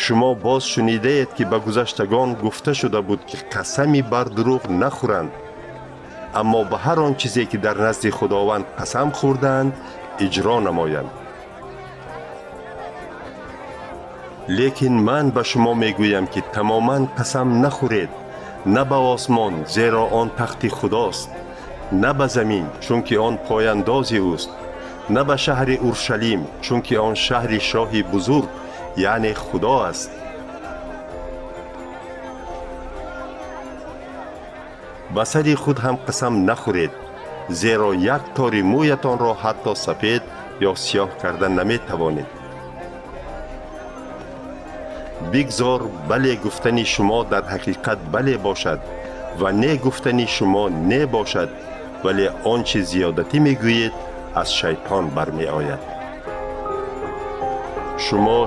Шумо боз шунидаед, ки ба гузаштагон гуфта шуда буд, ки қасами бар дурӯғ нахӯранд, аммо ба ҳар он чизе, ки дар назди Худованд қасам хӯрдаанд, иҷро намоянд. Лекин ман ба шумо мегӯям, ки тамоман қасам нахӯред, на ба осмон, зеро он тахти Худост, на ба замин, чунки он пояндози ӯст, на ба шаҳри Уршалим, чунки он шаҳри шоҳи бузург, яъне Худо аст. Ба сари худ ҳам қасам нахӯред, зеро як тори мӯятонро ҳатто сафед ё сиёҳ карда наметавонед. Бигзор бале гуфтани шумо дар ҳақиқат бале бошад ва не гуфтани шумо не бошад, вале он чи зиёдатӣ мегӯед, аз шайтон бармеояд. Шумо